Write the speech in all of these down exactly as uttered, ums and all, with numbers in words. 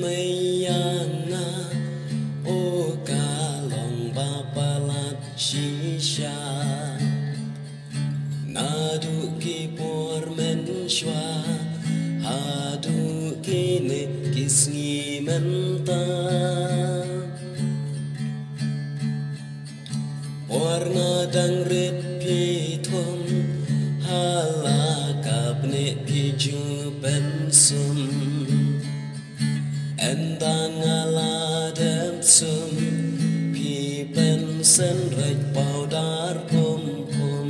mei ïa nga, o ka long ba palat shisha. Naduh ki por mynshuwa haduh kine ki sngi mynta, por nga dang rit phi thum, ha la ka bneng phi ju pynsum. Ynda nga la dep sum, phi pynsynreit pawdar pum pum.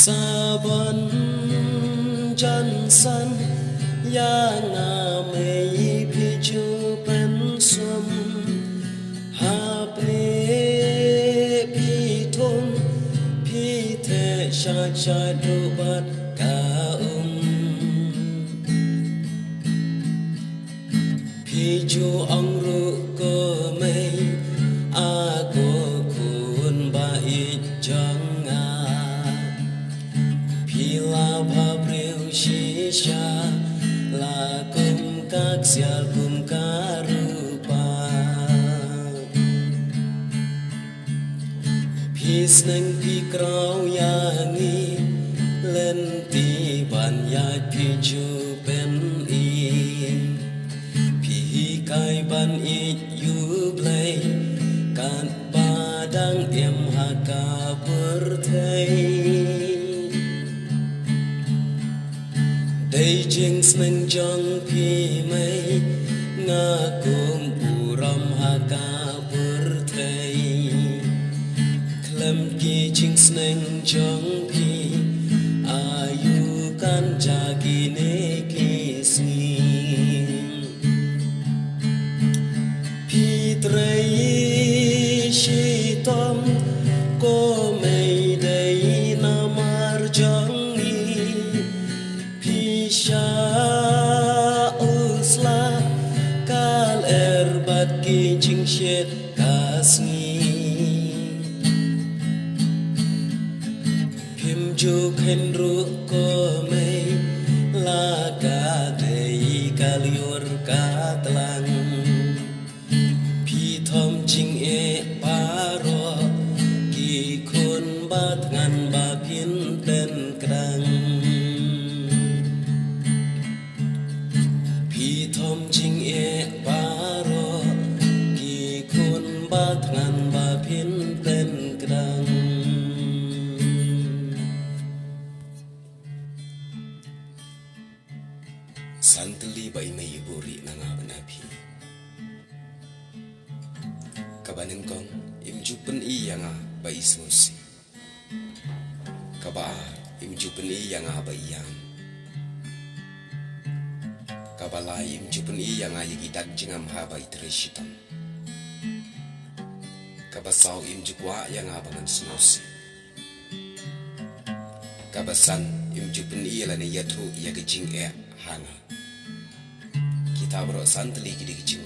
Sa ban jan san ïa nga mei phi ju pynsum. Hapdeng phi thum, phi theh shait shait ruh bad ka um. Phi ju ong ruh ko mei, a ko khun ba ïeit jong nga. Phi la bha briew shisha, la kum ka ksiar kum ka rupa. Phi sneng phi kraw ïa ngi, lynti ban ïaid phi ju pyni. Phi hikai ban ïeit ïa U Blei, katba dang im ha ka pyrthei. Dei jingsneng jong phi mei, nga kum burom ha ka pyrthei. Khlem ki jingsneng jong phi, aïu kan jia kine ki sngi. Phi trei shitom ko mei, dei namar jong ngi. Phi shah u sla, ka lyer bad ki jingshit ka sngi. Phim ju kheiñ ruh ko mei, la ka dei ka lyiur ka tlang. Phi thom jingeh baroh, ki khun ba thngan ba phin pynkhrang. Phi thom jingeh baroh, ki khun ba thngan ba phin pynkhrang. San tylli ba i mei i buhrieh na nga bad na phi. Kaba nyngkong, im ju pyni ïa nga ba i sngewsih. Kaba ar, im ju pyni ïa nga ba i ïam. Kaba lai, im ju pyni ïa nga ïa ki dak jingam haba i trei shitom. Kaba saw, im ju kwah ïa nga ba ngan sngewsih. Kaba san, im ju pyni lane ïathuh ïa ka jingeh ha nga. Kita baroh san tylli ki dei ki jing